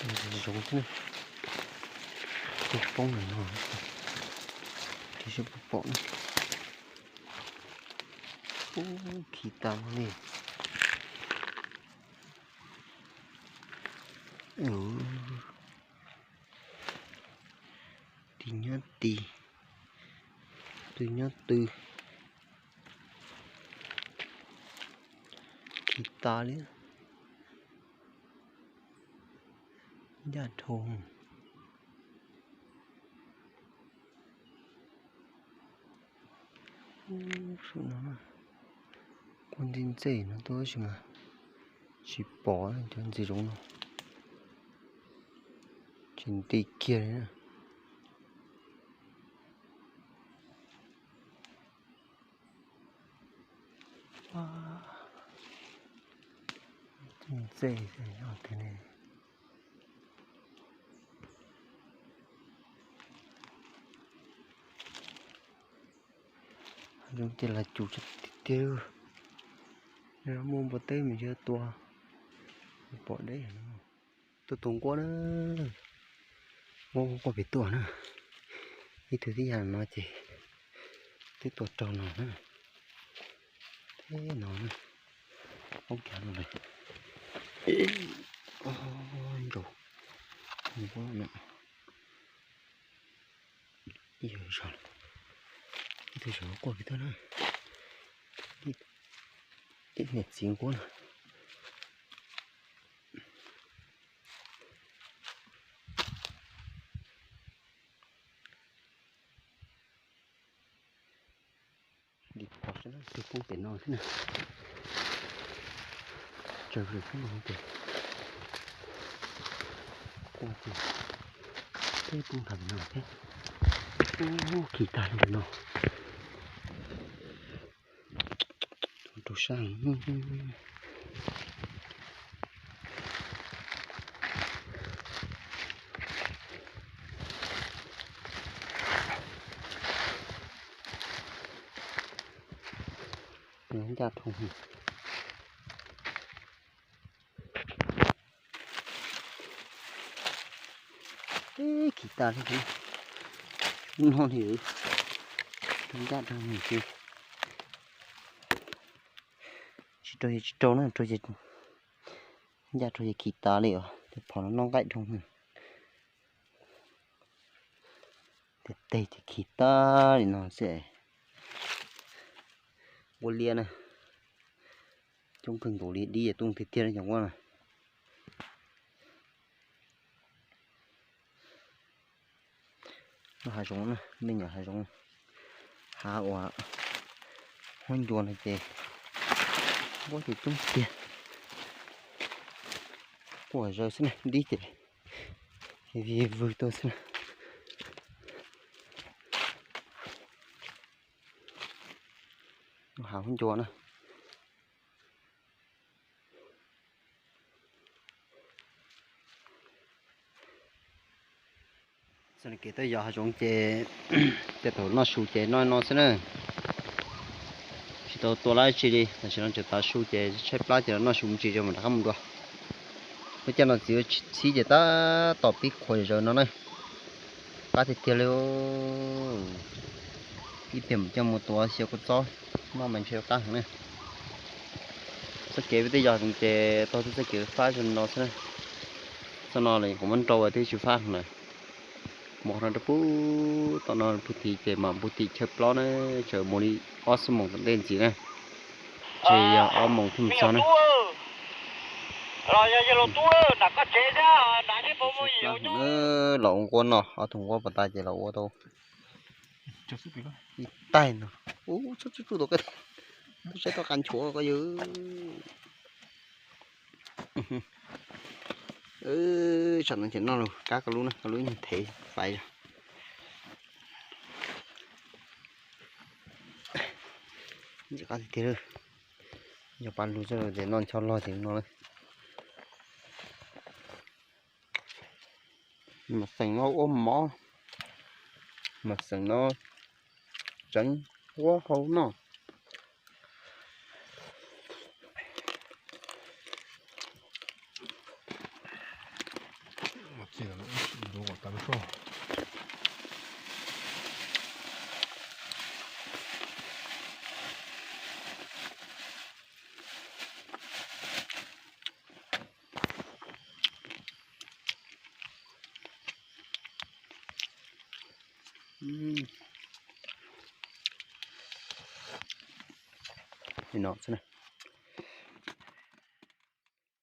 Ntsis zoov xwb na. Tus poob ntawm no, tus sib pom pom na. Ub, khi tas li. Ub, tis nyob tis, tw nyob tw. Khi tas li. Ncaj dhau. Ub, sub no kuj ntxej ntxej no tuaj tab sis mas tsis pom cov ntsis zoov no. Tsis nti kiag li na. Ntxej tiag li. Hav zoov ces lam cum tiag tiag. Yog muaj npua teb mas yuav tua, pom deb. Tuaj tua nquab na, nquab quaj pem tuaj na. Ib tug twb ya no ces twb tua raug no na. Teb no na, ob kiag no lawm. Nrau nquab na. Ib yam zog, ib tug zog quaj pem tuaj na. Ib niam txiv nquab na. Dim pom xwb na, tus poob pem no xwb na. Tsaws lawm xwb no ces quaj ces peb poob nrad pem no thiab. Ub, khi tas li ntawm no. Rau sab. Ncaj dhau. Ib khi tas li no li, ncaj dhau mus xwb. Tsis rau ces tsis rau na, rau ces ncaj rau ces khi tas li os, tus phom no noj nqaij dhau. Tes tes ces khi tas li no xwb. Nquab liab na, coob kawg nkaus li, dib tuaj tiag tiag li cov nquab na. Lub hav zoov na, me nyuam hav zoov, hav uas huab ncua no ces nquab ces coob tiag. Quaj zaws xwb na, dib ces vig vwg tuaj xwb na. Hav huab ncua na. Txoj kev tuaj yos hav zoov ces tej thaum noj su ces noj no xwb na. Tsis tau tua lab tsi li, tam sim no tseem tav su ces tshaib plab ces los noj su me ntsis rau mam rov qab mus dua. Lub caij no txiv txhib ces tab tom pib qhuav zaws no na. Qab tiag tiag li. Ib pliag mus coj mus tua xyaw kua txob noj mas ntshe qab heev na. Txoj kev peb twb yos ces tau txoj kev fab zoo no xwb na. Txoj no lawm kuv muab nrau twb tsis fab heev na. Mus qhov no rau pub tom no pug tid ces mam pug tim chaw plob na, tseem mus li ob xuab moos tom ntej ntxiv na. Ces yog ob moos thiaj mus txog na. Los ua nquab no, ob tug nquab pas tas ces los ua tau ib taig no. Ub, tsuj tsuj tsuj tau, saib tau qab nchuav ko yog. Tsam no ces noj lus kab ko lub na, ko lub nyuag thev fais zog. Ntxim qab tiag tiag. Yog pab lug txog ces noj ncho log ces no lawm. Mas xeem no ua mov, mas xeem no tseev huab hau noj. Txiv, ntuav kom tas lub soj. Li no xwb na.